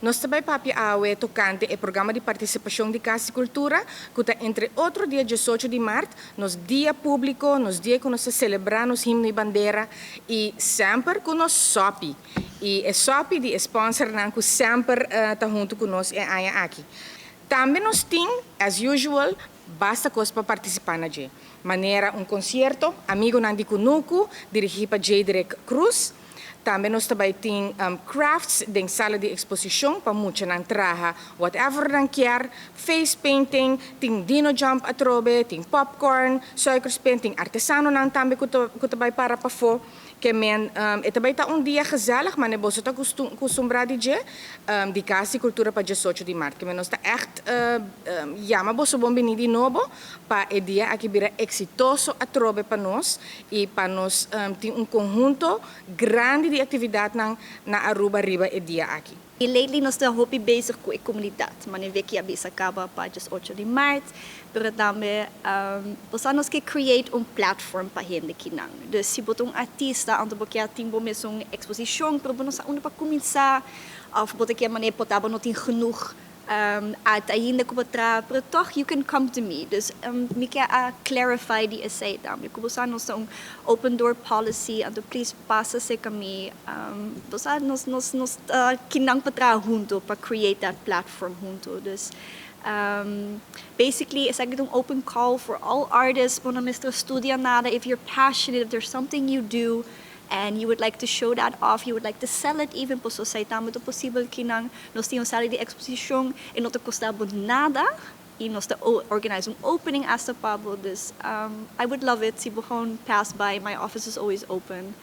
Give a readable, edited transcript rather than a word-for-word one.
Nos ta bay papia awe tocante e programa di participacion di Cas di Cultura, cu ta entre otro dia 18 di maart, nos dia publico, nos dia cu nos ta celebra nos himno y bandera y semper cu nos sopi. Y e sopi di sponsornan cu semper ta hunto cu nos e aña aki. Tambe nos tin, as usual, basta cos pa participa na dje. Manera un concierto, Amigonan di Cunucu, dirigi pa Jadrick Cruz. Tambe nos tambe tin crafts den sala di exposicion pa muchanan traha whatever nan kier, face painting, tin dino jump atrobe, tin popcorn, suikerspin, tin artesanonan tambe cu ta bay para pafo. Kemen e tambe ta un dia gezellig, maar boso ta acostumbra di dje, di Cas di Cultura pa 18 di maart. Kemen nos ta echt yama boso bon bini di nobo pa e dia aki bira exitoso atrobe pa nos y pa nos tin un conhunto grandi di actividad na Aruba riba e dia aki. Y lately nos ta hopi bezig cu e comunidad. Manera Vicky a bisa caba pa 8 di maart, pero tambe nos kier create un platform pa hende akinan. Dus si bo ta un artista, anto bo kier tin bo mes un exposicion, pero bo no sa unda pa cuminsa, of bo kier manera por ta bo no tin genoeg art ainda cu tra, pero toch you can come to me. Dus mi kier a clarify di esey tambe. Cu nos tin un open door policy, anto please pasa serca mi. Dus nos kinan pa traha hunto pa create that platform hunto. Dus basically, it's like an open call for all artists. Bo no mester studia nada. If you're passionate, if there's something you do and you would like to show that off, you would like to sell it even, paso esey tambe ta posibel akinan. Nos tin un sala di exposicion y no ta costa nada. Y nos ta organize un opening hasta pa bo. Dus I would love it. Si bo gewoon pass by, my office is always open.